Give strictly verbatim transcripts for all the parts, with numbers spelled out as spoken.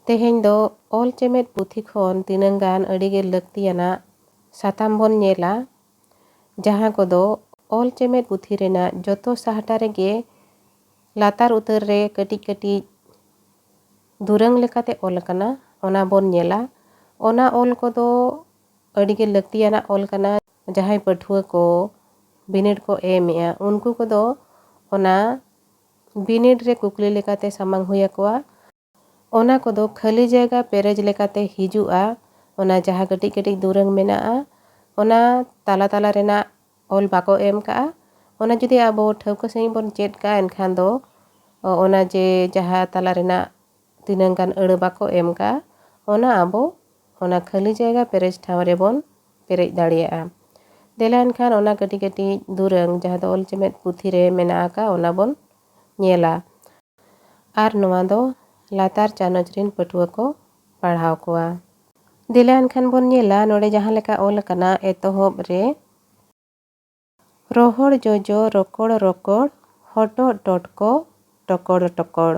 ᱛᱮᱦᱮᱧ ᱫᱚ ᱚᱞ ᱪᱮᱢᱮᱫ ᱯᱩᱛᱷᱤ ᱠᱷᱚᱱ ᱛᱤᱱᱟᱹᱝ ᱜᱟᱱ ᱟᱹᱰᱤ ᱜᱮ ᱞᱟᱹᱠᱛᱤᱭᱟᱱᱟᱜ ᱥᱟᱛᱟᱢ ᱵᱚᱱ ᱧᱮᱞᱟ, ᱡᱟᱦᱟᱸ ᱠᱚᱫᱚ ᱚᱞ ᱪᱮᱢᱮᱫ ᱯᱩᱛᱷᱤ ᱨᱮᱱᱟᱜ ᱡᱚᱛᱚ ᱥᱟᱦᱴᱟ ᱨᱮᱜᱮ ᱞᱟᱛᱟᱨ ᱩᱛᱟᱹᱨ ᱨᱮ ᱠᱟᱹᱴᱤᱡ ᱠᱟᱹᱴᱤᱡ ᱫᱩᱨᱟᱹᱝ ᱞᱮᱠᱟᱛᱮ ᱚᱞ ᱟᱠᱟᱱᱟ, ᱚᱱᱟ ᱵᱚᱱ ᱧᱮᱞᱟ᱾ ᱚᱱᱟ ᱚᱞ ᱠᱚᱫᱚ ᱟᱹᱰᱤ ᱜᱮ ᱞᱟᱹᱠᱛᱤᱭᱟᱱᱟᱜ ᱚᱞ ᱠᱟᱱᱟ᱾ ᱡᱟᱦᱟᱸᱭ ᱯᱟᱹᱴᱷᱩᱣᱟᱹ ᱠᱚ ᱵᱤᱱᱤᱰ ᱠᱚ ᱮᱢᱮᱜᱼᱟ, ᱩᱱᱠᱩ ᱠᱚᱫᱚ ᱚᱱᱟ ᱵᱤᱱᱤᱰ ᱨᱮ ᱠᱩᱠᱞᱤ ᱞᱮᱠᱟᱛᱮ ᱥᱟᱢᱟᱝ ᱦᱩᱭ ᱟᱠᱚᱣᱟ᱾ ᱚᱱᱟ ᱠᱚᱫᱚ ᱠᱷᱟᱹᱞᱤ ᱡᱟᱭᱜᱟ ᱯᱮᱨᱮᱡ ᱞᱮᱠᱟᱛᱮ ᱦᱤᱡᱩᱜᱼᱟ᱾ ᱚᱱᱟ ᱡᱟᱦᱟᱸ ᱠᱟᱹᱴᱤᱡ ᱠᱟᱹᱴᱤᱡ ᱫᱩᱨᱟᱹᱝ ᱢᱮᱱᱟᱜᱼᱟ, ᱚᱱᱟ ᱛᱟᱞᱟ ᱛᱟᱞᱟ ᱨᱮᱱᱟᱜ ᱚᱞ ᱵᱟᱠᱚ ᱮᱢ ᱠᱟᱜᱼᱟ᱾ ᱚᱱᱟ ᱡᱩᱫᱤ ᱟᱵᱚ ᱴᱷᱟᱹᱣᱠᱟᱹ ᱥᱟᱺᱦᱤᱡ ᱵᱚᱱ ᱪᱮᱫ ᱠᱟᱜᱼᱟ, ᱮᱱᱠᱷᱟᱱ ᱫᱚ ᱚᱱᱟ ᱡᱮ ᱡᱟᱦᱟᱸ ᱛᱟᱞᱟ ᱨᱮᱱᱟᱜ ᱛᱤᱱᱟᱹᱝ ᱜᱟᱱ ᱟᱹᱲᱟᱹ ᱵᱟᱠᱚ ᱮᱢ ᱠᱟᱜᱼᱟ, ᱚᱱᱟ ᱟᱵᱚ ᱚᱱᱟ ᱠᱷᱟᱹᱞᱤ ᱡᱟᱭᱜᱟ ᱯᱮᱨᱮᱡ ᱴᱷᱟᱶ ᱨᱮᱵᱚᱱ ᱯᱮᱨᱮᱡ ᱫᱟᱲᱮᱭᱟᱜᱼᱟ᱾ ᱫᱮᱞᱟ ᱮᱱᱠᱷᱟᱱ ᱚᱱᱟ ᱠᱟᱹᱴᱤᱡ ᱠᱟᱹᱴᱤᱡ ᱫᱩᱨᱟᱹᱝ ᱡᱟᱦᱟᱸ ᱫᱚ ᱚᱞ ᱪᱮᱢᱮᱫ ᱯᱩᱛᱷᱤ ᱨᱮ ᱢᱮᱱᱟᱜ ᱟᱠᱟᱫ, ᱚᱱᱟ ᱵᱚᱱ ᱧᱮᱞᱟ᱾ ᱟᱨ ᱱᱚᱣᱟ ᱫᱚ ᱞᱟᱛᱟᱨ ᱪᱟᱱᱚᱪ ᱨᱤᱱ ᱯᱟᱹᱴᱷᱩᱣᱟᱹ ᱠᱚ ᱯᱟᱲᱦᱟᱣ ᱠᱚᱣᱟ᱾ ᱫᱮᱞᱟ ᱮᱱᱠᱷᱟᱱ ᱵᱚᱱ ᱧᱮᱞᱟ, ᱱᱚᱰᱮ ᱡᱟᱦᱟᱸ ᱞᱮᱠᱟ ᱚᱞ ᱟᱠᱟᱱᱟ ᱮᱛᱚᱦᱚᱵ ᱨᱮ, ᱨᱚᱦᱚᱲ ᱡᱚᱡᱚ ᱨᱚᱠᱚᱲ ᱨᱚᱠᱚᱲ, ᱦᱚᱴᱚᱜ ᱴᱚᱴᱠᱚ ᱴᱚᱠᱚᱲ ᱴᱚᱠᱚᱲ᱾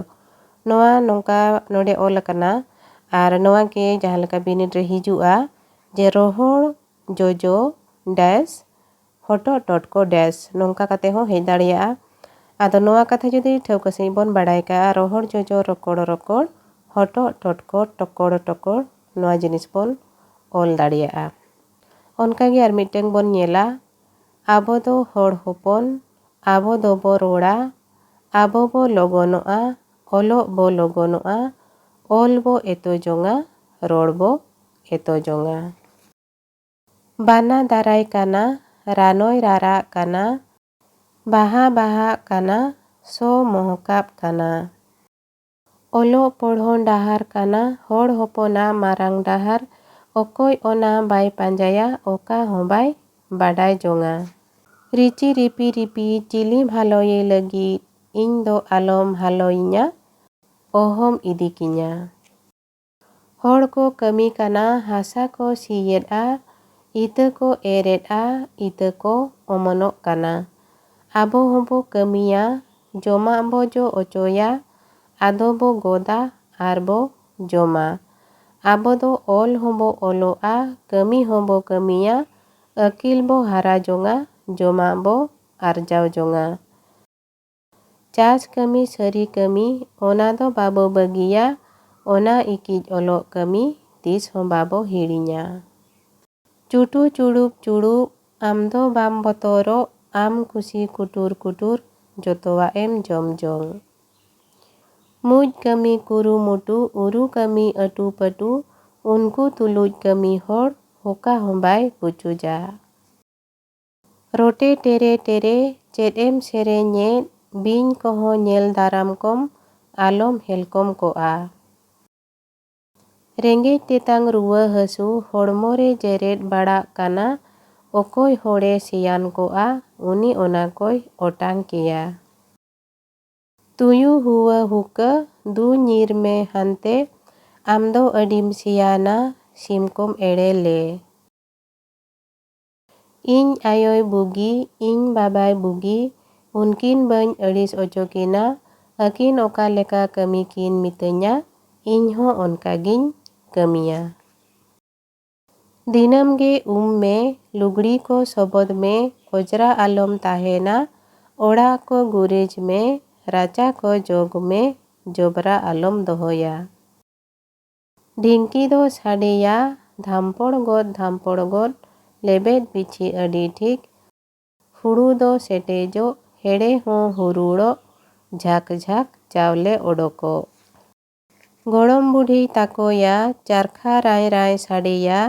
ᱱᱚᱣᱟ ᱱᱚᱝᱠᱟ ᱱᱚᱰᱮ ᱚᱞ ᱟᱠᱟᱱᱟ᱾ ᱟᱨ ᱱᱚᱣᱟ ᱜᱮ ᱡᱟᱦᱟᱸ ᱞᱮᱠᱟ ᱵᱤᱱᱤᱰ ᱨᱮ ᱦᱤᱡᱩᱜᱼᱟ, ᱡᱮ ᱨᱚᱦᱚᱲ ᱡᱚᱡᱚ ᱰᱮᱥ ᱦᱚᱴᱚᱜ ᱴᱚᱴᱠᱚ ᱰᱮᱥ, ᱱᱚᱝᱠᱟ ᱠᱟᱛᱮ ᱦᱚᱸ ᱦᱮᱡ ᱫᱟᱲᱮᱭᱟᱜᱼᱟ᱾ ᱟᱫᱚ ᱱᱚᱣᱟ ᱠᱟᱛᱷᱟ ᱡᱩᱫᱤ ᱴᱷᱟᱹᱣᱠᱟᱹ ᱥᱟᱺᱦᱤᱡ ᱵᱚᱱ ᱵᱟᱲᱟᱭ ᱠᱟᱜᱼᱟ, ᱨᱚᱦᱚᱲ ᱡᱚᱡᱚ ᱨᱚᱠᱚᱲ ᱨᱚᱠᱚᱲ, ᱦᱚᱴᱚᱜ ᱴᱚᱴᱠᱚ ᱴᱚᱠᱚᱲ ᱴᱚᱠᱚᱲ, ᱱᱚᱣᱟ ᱡᱤᱱᱤᱥ ᱵᱚᱱ ᱚᱞ ᱫᱟᱲᱮᱭᱟᱜᱼᱟ᱾ ᱚᱱᱠᱟᱜᱮ ᱟᱨ ᱢᱤᱫᱴᱟᱝ ᱵᱚᱱ ᱧᱮᱞᱟ, ᱟᱵᱚ ᱫᱚ ᱦᱚᱲ ᱦᱚᱯᱚᱱ, ᱟᱵᱚ ᱫᱚᱵᱚ ᱨᱚᱲᱟ, ᱟᱵᱚ ᱵᱚ ᱞᱚᱜᱚᱱᱚᱜᱼᱟ, ᱚᱞᱚᱜ ᱵᱚ ᱞᱚᱜᱚᱱᱚᱜᱼᱟ, ᱚᱞ ᱵᱚ ᱮᱛᱚ ᱡᱚᱝᱟ, ᱨᱚᱲ ᱵᱚ ᱮᱛᱚ ᱡᱚᱝᱟ᱾ ᱵᱟᱱᱟ ᱫᱟᱨᱟᱭ ᱠᱟᱱᱟ, ᱨᱟᱱᱚᱭ ᱨᱟᱨᱟᱜ ᱠᱟᱱᱟ, ᱵᱟᱦᱟ ᱵᱟᱦᱟᱜ ᱠᱟᱱᱟ, ᱥᱚ ᱢᱚᱦᱚᱠᱟᱵ ᱠᱟᱱᱟ᱾ ᱚᱞᱚᱜ ᱯᱚᱲᱦᱚᱱ ᱰᱟᱦᱟᱨ ᱠᱟᱱᱟ, ᱦᱚᱲ ᱦᱚᱯᱚᱱᱟᱜ ᱢᱟᱨᱟᱝ ᱰᱟᱦᱟᱨ᱾ ᱚᱠᱚᱭ ᱚᱱᱟ ᱵᱟᱭ ᱯᱟᱸᱡᱟᱭᱟ, ᱚᱠᱟ ᱦᱚᱸ ᱵᱟᱭ ᱵᱟᱰᱟᱭ ᱡᱚᱝᱟ᱾ ᱨᱤᱪᱤ ᱨᱤᱯᱤ ᱨᱤᱯᱤ ᱪᱤᱞᱤ ᱵᱷᱟᱞᱚᱭᱮ ᱞᱟᱹᱜᱤᱫ, ᱤᱧ ᱫᱚ ᱟᱞᱚᱢ ᱦᱟᱞᱚᱭᱤᱧᱟ, ᱚᱦᱚᱢ ᱤᱫᱤ ᱠᱤᱧᱟ᱾ ᱦᱚᱲ ᱠᱚ ᱠᱟᱹᱢᱤ ᱠᱟᱱᱟ, ᱦᱟᱥᱟ ᱠᱚ ᱥᱤᱭᱮᱫᱼᱟ, ᱤᱛᱟᱹ ᱠᱚ ᱮᱨᱮᱫᱼᱟ, ᱤᱛᱟᱹ ᱠᱚ ᱚᱢᱚᱱᱚᱜ ᱠᱟᱱᱟ᱾ ᱟᱵᱚ ᱦᱚᱸᱵᱚ ᱠᱟᱹᱢᱤᱭᱟ, ᱡᱚᱢᱟᱜ ᱵᱚ ᱡᱚ ᱚᱪᱚᱭᱟ, ᱟᱫᱚ ᱵᱚ ᱜᱚᱫᱟ ᱟᱨ ᱵᱚ ᱡᱚᱢᱟ᱾ ᱟᱵᱚ ᱫᱚ ᱚᱞ ᱦᱚᱸᱵᱚ ᱚᱞᱚᱜᱼᱟ, ᱠᱟᱹᱢᱤ ᱦᱚᱸᱵᱚ ᱠᱟᱹᱢᱤᱭᱟ, ᱟᱹᱠᱤᱞ ᱵᱚ ᱦᱟᱨᱟ ᱡᱚᱝᱟ, ᱡᱚᱢᱟᱜ ᱵᱚ ᱟᱨᱡᱟᱣ ᱡᱚᱝᱟ᱾ ᱪᱟᱥ ᱠᱟᱹᱢᱤ ᱥᱟᱹᱨᱤ ᱠᱟᱹᱢᱤ, ᱚᱱᱟ ᱫᱚ ᱵᱟᱵᱚ ᱵᱟᱹᱜᱤᱭᱟ, ᱚᱱᱟ ᱤᱠᱤᱡ ᱚᱞᱚᱜ ᱠᱟᱹᱢᱤ ᱛᱤᱥ ᱦᱚᱸ ᱵᱟᱵᱚ ᱦᱤᱲᱤᱧᱟ᱾ ᱪᱩᱴᱩ ᱪᱩᱲᱩᱵ ᱪᱩᱲᱩᱵ, ᱟᱢ ᱫᱚ ᱵᱟᱢ ᱵᱚᱛᱚᱨᱚᱜ, ᱟᱢ ᱠᱩᱥᱤ ᱠᱩᱴᱩᱨ ᱠᱩᱴᱩᱨ, ᱡᱚᱛᱚᱣᱟᱜ ᱮᱢ ᱡᱚᱢ ᱡᱚᱝ᱾ ᱢᱩᱡ ᱠᱟᱹᱢᱤ ᱠᱩᱨᱩᱢᱩᱴᱩ, ᱩᱨᱩ ᱠᱟᱹᱢᱤ ᱟᱹᱴᱩ ᱯᱟᱹᱴᱩ, ᱩᱱᱠᱩ ᱛᱩᱞᱩᱡ ᱠᱟᱹᱢᱤ ᱦᱚᱲ, ᱚᱠᱟ ᱦᱚᱸ ᱵᱟᱭ ᱯᱩᱪᱩᱡᱟ᱾ ᱨᱚᱴᱮ ᱴᱮᱨᱮ ᱴᱮᱨᱮ, ᱪᱮᱫ ᱮᱢ ᱥᱮᱨᱮᱧᱮᱫ, ᱵᱤᱧ ᱠᱚᱦᱚᱸ ᱧᱮᱞ ᱫᱟᱨᱟᱢ ᱠᱚᱢ, ᱟᱞᱚᱢ ᱦᱮᱞᱠᱚᱢ ᱠᱚᱜᱼᱟ᱾ ᱨᱮᱸᱜᱮᱡ ᱛᱮᱛᱟᱝ ᱨᱩᱣᱟᱹ ᱦᱟᱹᱥᱩ, ᱦᱚᱲᱢᱚ ᱨᱮ ᱡᱮᱨᱮᱫ ᱵᱟᱲᱟᱜ ᱠᱟᱱᱟ, ᱚᱠᱚᱭ ᱦᱚᱲᱮ ᱥᱮᱭᱟᱱ ᱠᱚᱜᱼᱟ, ᱩᱱᱤ ᱚᱱᱟ ᱠᱚᱭ ᱚᱴᱟᱝ ᱠᱮᱭᱟ᱾ ᱛᱩᱭᱩ ᱦᱩᱣᱟᱹ ᱦᱩᱠᱟᱹ, ᱫᱩ ᱧᱤᱨ ᱢᱮ ᱦᱟᱱᱛᱮ, ᱟᱢ ᱫᱚ ᱟᱹᱰᱤᱢ ᱥᱮᱭᱟᱱᱟ, ᱥᱤᱢ ᱠᱚᱢ ᱮᱲᱮ ᱞᱮ᱾ ᱤᱧ ᱟᱭᱳᱭ ᱵᱩᱜᱤ, ᱤᱧ ᱵᱟᱵᱟᱭ ᱵᱩᱜᱤ, ᱩᱱᱠᱤᱱ ᱵᱟᱹᱧ ᱟᱹᱲᱤᱥ ᱚᱪᱚ ᱠᱤᱱᱟ, ᱟᱹᱠᱤᱱ ᱚᱠᱟ ᱞᱮᱠᱟ ᱠᱟᱹᱢᱤ ᱠᱤᱱ ᱢᱤᱛᱟᱹᱧᱟ, ᱤᱧ ᱦᱚᱸ ᱚᱱᱠᱟ ᱜᱤᱧ ᱠᱟᱹᱢᱤᱭᱟ᱾ ᱫᱤᱱᱟᱹᱢ ᱜᱮ ᱩᱢ ᱢᱮ, ᱞᱩᱜᱽᱲᱤ ᱠᱚ ᱥᱚᱵᱚᱫ ᱢᱮ, ᱚᱡᱽᱨᱟ ᱟᱞᱚᱢ ᱛᱟᱦᱮᱱᱟ, ᱚᱲᱟᱜ ᱠᱚ ᱜᱩᱨᱤᱡᱽ ᱢᱮ, ᱨᱟᱪᱟ ᱠᱚ ᱡᱚᱜᱽ ᱢᱮ, ᱡᱚᱵᱽᱨᱟ ᱟᱞᱚᱢ ᱫᱚᱦᱚᱭᱟ᱾ ᱰᱷᱤᱝᱠᱤ ᱫᱚ ᱥᱟᱰᱮᱭᱟ, ᱫᱷᱟᱢᱯᱚᱲ ᱜᱚᱫ, ᱫᱷᱟᱢᱯᱚᱲ ᱜᱚᱫ, ᱞᱮᱵᱮᱫ ᱵᱤᱪᱷᱤ ᱟᱹᱰᱤ ᱴᱷᱤᱠ, ᱦᱩᱲᱩ ᱫᱚ ᱥᱮᱴᱮᱡᱚᱜ, ᱦᱮᱲᱮ ᱦᱚᱸ ᱦᱩᱨᱩᱲᱚᱜ, ᱡᱷᱟᱠ ᱡᱷᱟᱠ ᱪᱟᱣᱞᱮ ᱚᱰᱚᱠᱚᱜ᱾ ᱜᱚᱲᱚᱢ ᱵᱩᱰᱷᱤᱭ ᱛᱟᱠᱚᱭᱟ, ᱪᱟᱨᱠᱷᱟ ᱨᱟᱭ ᱨᱟᱭ ᱥᱟᱰᱮᱭᱟ,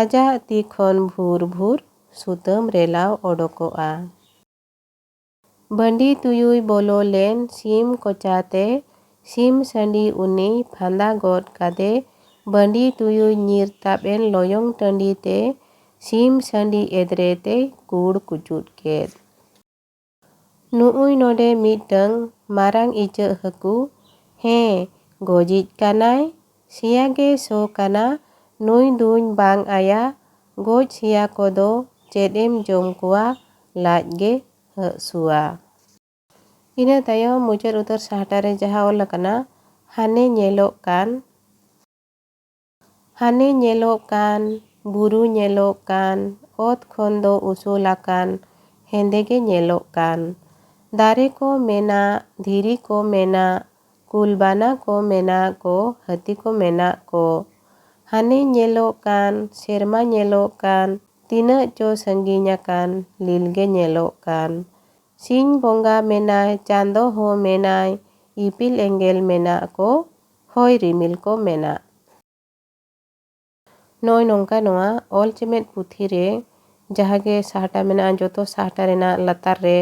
ᱟᱡᱟᱜ ᱛᱤ ᱠᱷᱚᱱ ᱵᱷᱩᱨ ᱵᱷᱩᱨ ᱥᱩᱛᱟᱹᱢ ᱨᱮᱞᱟᱣ ᱚᱰᱚᱠᱚᱜᱼᱟ᱾ ᱵᱟᱺᱰᱤ ᱛᱩᱭᱩᱭ ᱵᱚᱞᱚ ᱞᱮᱱ ᱥᱤᱢ ᱠᱚᱪᱟᱛᱮ, ᱥᱤᱢ ᱥᱟᱺᱰᱤ ᱩᱱᱤᱭ ᱯᱷᱟᱸᱫᱟ ᱜᱚᱫ ᱠᱟᱫᱮ᱾ ᱵᱟᱺᱰᱤ ᱛᱩᱭᱩᱭ ᱧᱤᱨ ᱛᱟᱵ ᱮᱱ ᱞᱚᱭᱚᱝ ᱴᱟᱺᱰᱤ ᱛᱮ, ᱥᱤᱢ ᱥᱟᱺᱰᱤ ᱮᱫᱽᱨᱮ ᱛᱮᱭ ᱠᱩᱲ ᱠᱩᱪᱩᱫ ᱠᱮᱫ᱾ ᱱᱩᱜᱼᱩᱭ ᱱᱚᱰᱮ ᱢᱤᱫᱴᱟᱹᱝ ᱢᱟᱨᱟᱝ ᱤᱪᱟᱹᱜ ᱦᱟᱹᱠᱩ᱾ ᱦᱮᱸ, ᱜᱚᱡᱤᱡ ᱠᱟᱱᱟᱭ, ᱥᱮᱭᱟ ᱜᱮ ᱥᱚ ᱠᱟᱱᱟ, ᱱᱩᱭ ᱫᱩᱧ ᱵᱟᱝ ᱟᱭᱟ, ᱜᱚᱡ ᱥᱮᱭᱟ ᱠᱚᱫᱚ ᱪᱮᱫ ᱮᱢ ᱡᱚᱢ ᱠᱚᱣᱟ, ᱞᱟᱡ ᱜᱮ ᱦᱟᱹᱥᱩᱣᱟ᱾ ᱤᱱᱟᱹ ᱛᱟᱭᱚᱢ ᱢᱩᱪᱟᱹᱫ ᱩᱛᱟᱹᱨ ᱥᱟᱦᱴᱟ ᱨᱮ ᱡᱟᱦᱟᱸ ᱚᱞ ᱟᱠᱟᱱᱟ, ᱦᱟᱱᱮ ᱧᱮᱞᱚᱜ ᱠᱟᱱ, ᱦᱟᱱᱮ ᱧᱮᱞᱚᱜ ᱠᱟᱱ, ᱵᱩᱨᱩ ᱧᱮᱞᱚᱜ ᱠᱟᱱ, ᱚᱛ ᱠᱷᱚᱱ ᱫᱚ ᱩᱥᱩᱞ ᱟᱠᱟᱱ, ᱦᱮᱸᱫᱮ ᱜᱮ ᱧᱮᱞᱚᱜ ᱠᱟᱱ᱾ ᱫᱟᱨᱮ ᱠᱚ ᱢᱮᱱᱟᱜ, ᱫᱷᱤᱨᱤ ᱠᱚ ᱢᱮᱱᱟᱜ, ᱠᱩᱞ ᱵᱟᱱᱟ ᱠᱚ ᱢᱮᱱᱟᱜ ᱠᱚ, ᱦᱟᱹᱛᱤ ᱠᱚ ᱢᱮᱱᱟᱜ ᱠᱚ᱾ ᱦᱟᱱᱮ ᱧᱮᱞᱚᱜ ᱠᱟᱱ, ᱥᱮᱨᱢᱟ ᱧᱮᱞᱚᱜ ᱠᱟᱱ, ᱛᱤᱱᱟᱹᱜ ᱪᱚ ᱥᱟᱺᱜᱤᱧ ᱟᱠᱟᱱ, ᱞᱤᱞ ᱜᱮ ᱧᱮᱞᱚᱜ ᱠᱟᱱ᱾ ᱥᱤᱧ ᱵᱚᱸᱜᱟ ᱢᱮᱱᱟᱭ, ᱪᱟᱸᱫᱚ ᱦᱚᱸ ᱢᱮᱱᱟᱭ, ᱤᱯᱤᱞ ᱮᱸᱜᱮᱞ ᱢᱮᱱᱟᱜ ᱠᱚ, ᱦᱚᱭ ᱨᱤᱢᱤᱞ ᱠᱚ ᱢᱮᱱᱟᱜ᱾ ᱱᱚᱜᱼᱚᱭ ᱱᱚᱝᱠᱟ ᱱᱚᱣᱟ ᱚᱞ ᱪᱮᱢᱮᱫ ᱯᱩᱛᱷᱤ ᱨᱮ ᱡᱟᱦᱟᱸ ᱜᱮ ᱥᱟᱦᱴᱟ ᱢᱮᱱᱟᱜᱼᱟ, ᱡᱚᱛᱚ ᱥᱟᱦᱴᱟ ᱨᱮᱱᱟᱜ ᱞᱟᱛᱟᱨ ᱨᱮ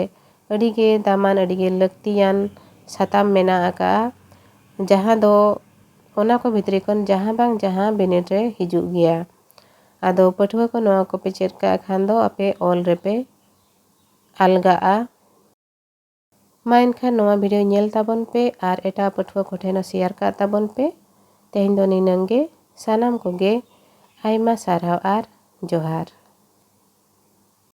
ᱟᱹᱰᱤ ᱜᱮ ᱫᱟᱢᱟᱱ, ᱟᱹᱰᱤ ᱜᱮ ᱞᱟᱹᱠᱛᱤᱭᱟᱱ ᱥᱟᱛᱟᱢ ᱢᱮᱱᱟᱜ ᱟᱠᱟᱫᱼᱟ, ᱡᱟᱦᱟᱸ ᱫᱚ ᱚᱱᱟ ᱠᱚ ᱵᱷᱤᱛᱨᱤ ᱠᱷᱚᱱ ᱡᱟᱦᱟᱸ ᱵᱟᱝ ᱡᱟᱦᱟᱸ ᱵᱤᱱᱤᱰ ᱨᱮ ᱦᱤᱡᱩᱜ ᱜᱮᱭᱟ᱾ ᱟᱫᱚ ᱯᱟᱹᱴᱷᱩᱣᱟᱹ ᱠᱚ ᱱᱚᱣᱟ ᱠᱚᱯᱮ ᱪᱮᱫ ᱠᱟᱜ ᱠᱷᱟᱱ ᱫᱚ ᱟᱯᱮ ᱚᱞ ᱨᱮᱯᱮ ᱟᱞᱜᱟᱜᱼᱟ᱾ ᱢᱟ ᱮᱱᱠᱷᱟᱱ ᱱᱚᱣᱟ ᱵᱷᱤᱰᱤᱭᱳ ᱧᱮᱞ ᱛᱟᱵᱚᱱ ᱯᱮ ᱟᱨ ᱮᱴᱟᱜ ᱯᱟᱹᱴᱷᱩᱣᱟᱹ ᱠᱚᱴᱷᱮᱱ ᱦᱚᱸ ᱥᱮᱭᱟᱨ ᱠᱟᱜ ᱛᱟᱵᱚᱱ ᱯᱮ᱾ ᱛᱮᱦᱮᱧ ᱫᱚ ᱱᱤᱱᱟᱹᱝ ᱜᱮ᱾ ᱥᱟᱱᱟᱢ ᱠᱚᱜᱮ ᱟᱭᱢᱟ ᱥᱟᱨᱦᱟᱣ ᱟᱨ ᱡᱚᱦᱟᱨ᱾